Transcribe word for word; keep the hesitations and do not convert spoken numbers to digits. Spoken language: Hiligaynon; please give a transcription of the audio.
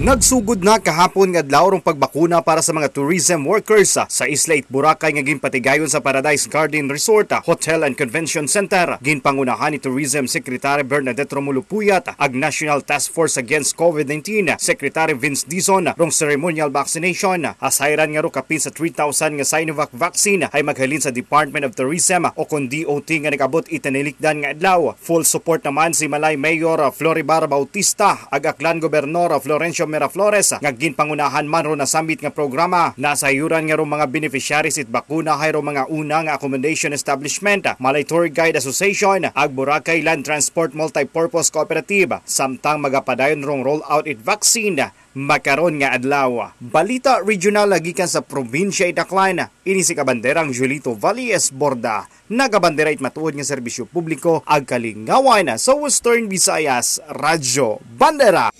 Nagsugod na kahapon nga adlaw rong pagbakuna para sa mga tourism workers sa Isla It Boracay nga ginpatigayon sa Paradise Garden Resort, Hotel and Convention Center. Ginpangunahan ni Tourism Secretary Bernadette Romulo Puyat ag National Task Force Against COVID nineteen Secretary Vince Dizon rong ceremonial vaccination. Hasayran nga ro kapin sa three thousand nga Sinovac vaccine ay maghalin sa Department of Tourism o kon D O T nga nag-abot itinalikdan nga adlaw. Full support naman si Malay Mayor Floribar Bautista ag Aklan Gobernador Florencio Miraflores nga ginpangunahan man ro na summit nga programa. Nasayuran nga ro mga beneficiaries it bakuna hay ro mga una nga accommodation establishment, Malay Tour Guide Association ag Boracay Land Transport Multipurpose Cooperative, samtang magapadayon rong roll out it vaccine makaron nga adlaw. Balita regional gikan sa probinsya it Aklan, ini si Kabanderang Julito Valle Esborda. Nagabandera it matuod nga serbisyo publiko ag kalingawan sa Western Visayas, Radyo Bandera.